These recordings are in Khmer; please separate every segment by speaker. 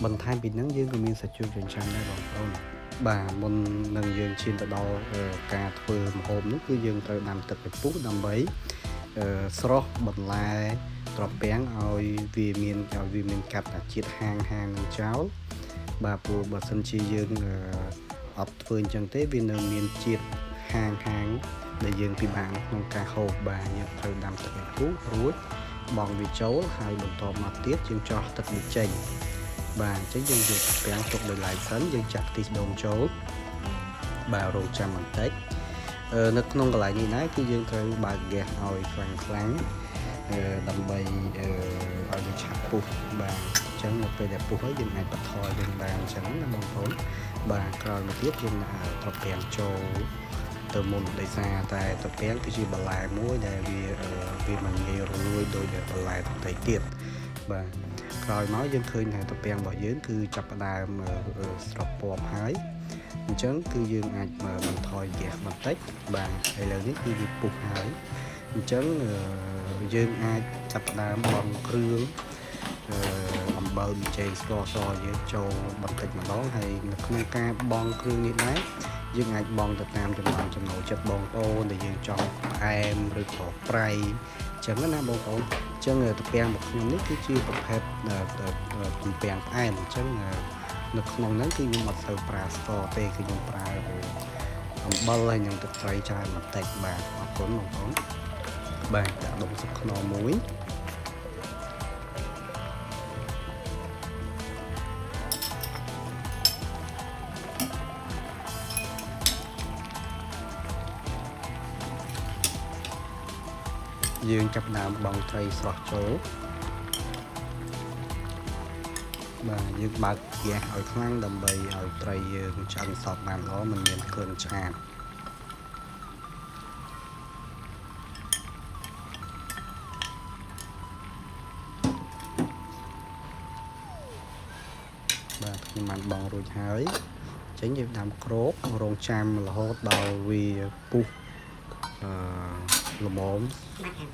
Speaker 1: បន្ថែមពីហ្នឹងយើងក៏មានសាច់ជ្រូកចិញ្ច្រាំដែរបងប្អូនបាទមុននឹងយើងឈានទៅដល់ការធ្វើម្ហូបនេះគឺយើងត្រូវដាំទឹកឲ្យពុះដើម្បីស្រោះបន្លែត្រពាំងឲ្យវាមានកាត់អាជាតិហាងហាងនឹងចោលបាទព្រោះបើសិនជាយើងអត់ធ្វើអញ្ចឹងទេវានៅមានជាតិហាងហាងដែលយើងពិបាកក្នុងការហូបបាទយើងត្រូវដាំទឹកឲ្យពុះរួចបង់វាចូលហើយបន្ទាប់មកទៀតយើងច្រោះទឹកវាចេញបាទអញ្ចឹងយើងយកត្រពាំងទុកដោយឡែកសិនយើងចាក់ខ្ទិះដូងចូលបាទរងចាំបន្តិចនៅក្នុងកន្លែងនេះដែរគឺយើងត្រូវបើកហ្គាសឲ្យខ្លាំងខ្លាំងដើម្បីឲ្យវាឆាប់ពុះបាទអញ្ចឹងនៅពេលដែលពុះហើយយើងអាចបន្ថយវិញបានអញ្ចឹងណាបងប្អូនបាទក្រោយមកទៀតយើងដាក់ត្រពាំងចូលទៅមុនដោយសារតែត្រពាំងគឺជាបន្លែមួយដែលវាមិនងាយរលួយដោយបន្លែដទៃទៀតបាទក្រោយមកយើងឃើញថាត្រពាំងរបស់យើងគឺចាប់ផ្ដើមស្រពពំហើយអញ្ចឹងគឺយើងអាចបន្ថយហ្គាសបន្តិចបាទឥឡូវនេះគឺវាពុះហើយអញ្ចឹងយើងអាចចាប់ផ្ដើមបង់គ្រឿងអំបិលប៊ីចេងស្ករសយើងចូលបន្តិចម្ដងហើយនៅក្នុងការបង់គ្រឿងនេះដែរយើងអាចបង់ទៅតាមចំណង់ចំណូលចិត្តបងប្អូនដែលយើងចង់ផ្អែមឬក៏ប្រៃអញ្ចឹងណាបងប្អូនអញ្ចឹងទំពាំងរបស់ខ្ញុំនេះគឺជាប្រភេទទំពាំងផ្អែមអញ្ចឹងនៅក្នុងហ្នឹងគឺខ្ញុំអត់សូវប្រើស្ករទេគឺខ្ញុំប្រើអំបិលហើយនិងទឹកត្រីច្រើនបន្តិចបាទអរគុណបងប្អូនបាទដាក់ដុំស៊ុបខ្នុរមួយ យើងចាប់ដើមបង់ត្រីស្រស់ចូលបាទយើងបើកហ្គាសឲ្យខ្លាំងដើម្បីឲ្យត្រីយើងឆ្អិនសព្វបានល្អមិនមានក្លិនឆ្អាបបាទខ្ញុំបានបង់រួចហើយអញ្ចឹងយើងដាំគ្របរងចាំរហូតដល់វាពុះអឺល្មម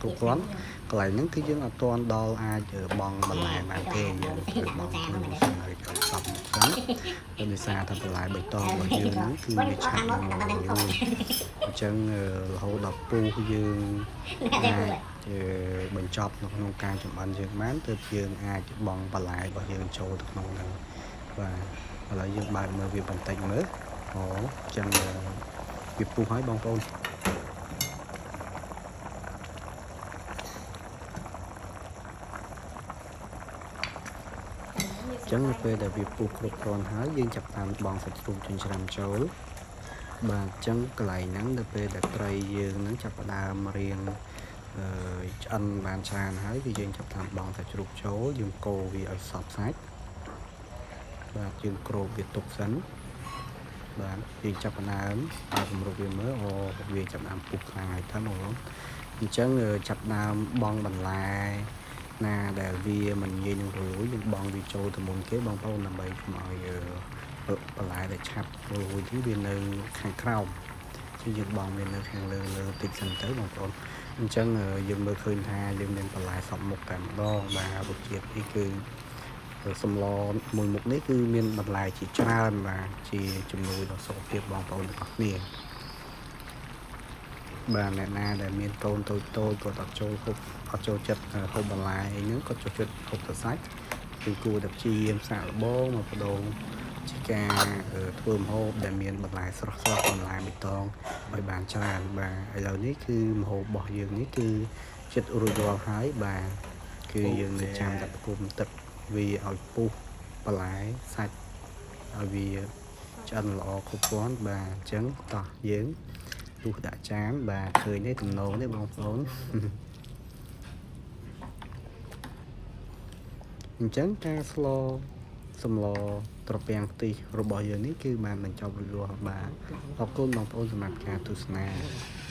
Speaker 1: គ្រប់គ្រាន់កន្លែងហ្នឹងគឺយើងអត់ទាន់ដល់អាចបង់បន្លែបានទេយើងត្រូវបង់គ្រឿងសិនឲ្យឲ្យសព្វមុខសិនដោយសារតែបន្លែបៃតងរបស់យើងហ្នឹងគឺវាឆាប់នឹងរលួយអញ្ចឹងរហូតដល់ពុះយើងអាចបញ្ចប់នៅក្នុងការចម្អិនយើងបានទើបយើងអាចបង់បន្លែរបស់យើងចូលទៅក្នុងហ្នឹងបាទឥឡូវយើងបើកមើលវាបន្តិចមើលអូអញ្ចឹងវាពុះហើយបងប្អូន អញ្ចឹងនៅពេលដែលវាពុះគ្រប់គ្រាន់ហើយយើងចាប់តាមបង់សាច់ជ្រូកចិញ្ច្រាំចូលបាទអញ្ចឹងកន្លែងហ្នឹងនៅពេលដែលត្រីយើងហ្នឹងចាប់ផ្ដើមរៀងឆ្អិនបានច្រើនហើយគឺយើងចាប់តាមបង់សាច់ជ្រូកចូលយើងកូរវាឲ្យសព្វសាច់បាទយើងគ្របវាទុកសិនបាទយើងចាប់ផ្ដើមបើគម្រប់វាមើលអូវាចាប់ផ្ដើមពុះខ្លាំងហើយតើបងប្អូនអញ្ចឹងចាប់ផ្ដើមបង់បន្លែណាដែលវាមិនងាយនឹងរលួយយើងបង់វាចូលទៅមុនគេបងប្អូនដើម្បីកុំឲ្យបន្លែដែលឆាប់រលួយហ្នឹងវានៅខាងក្រោមគឺយើងបង់វានៅខាងលើលើតិចសិនទៅបងប្អូនអញ្ចឹងយើងមើលឃើញថាយើងមានបន្លែសពមុខតែម្ដងបាទរសជាតិនេះគឺសម្លមួយមុខនេះគឺមានបន្លែជាច្រើនបាទជាជំនួយដល់សុខភាពបងប្អូនទាំងអស់គ្នាបាទអ្នកណាដែលមានកូនតូចតូចគាត់អត់ចូលហូបអត់ចូលចិត្តហូបបន្លែអីហ្នឹងគាត់ចូលចិត្តហូបតែសាច់គឺគួរតែព្យាយាមសាកល្បងមកបដូរជាការធ្វើម្ហូបដែលមានបន្លែស្រស់ស្រស់បន្លែបៃតងឲ្យបានច្រើនបាទឥឡូវនេះគឺម្ហូបរបស់យើងនេះគឺចិត្តរួចរាល់ហើយបាទគឺយើងនៅចាំតែផ្គុំទឹកវាឲ្យពុះបន្លែសាច់ឲ្យវាឆ្អិនល្អគ្រប់គ្រាន់បាទអញ្ចឹងតោះយើងលុះដាក់ចានបាទឃើញទេទំនងទេបងប្អូនអញ្ចឹងការស្លសម្លត្រពាំងខ្ទិះរបស់យើងនេះគឺបានបញ្ចប់រួចរាល់បាទអរគុណបងប្អូនសម្រាប់ការទស្សនា។